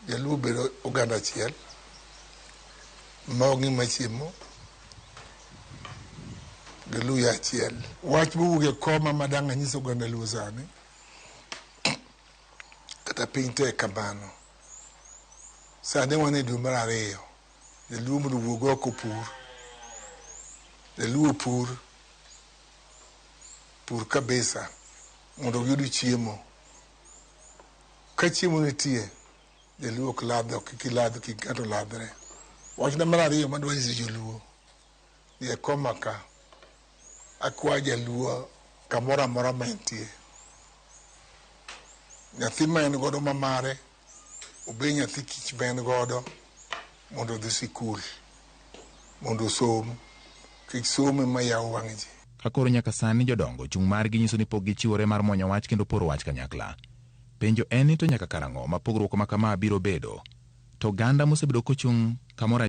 Jaluo bedo oganda achiel ma onge machiemo gi luya achiel. Wach mowuok e koma ma dang' anyis oganda Luo sani, kata piny tek kamano, sani wan e dwe mar ariyo, Jaluo mondo owuog oko opur. Jaluo opur, pur kabisa mondo giyud chiemo. Ka chiemo nitie, Jaluo ok ladh, ok kik iladh, kik ng'ato ladhre. Wachna mar ariyo madwa nyiso joluo ni e koma ka, akwa jaluo kamoro amora ma entie. Nyathi ma en godo ma mare, obed nyathi kich ma en godo mondo odhi sikul, mondo osom. Kech somo ema yawo wang' ji. Ka koro nyaka sani jodongo chung' margi nyiso ni pok gichiwore mar mwonyo wach kendo poro wach kanyakla. Penjo en ni to nyaka karang'o ma pogruok ma kama biro bedo? To oganda mosebedo kochung' kamoro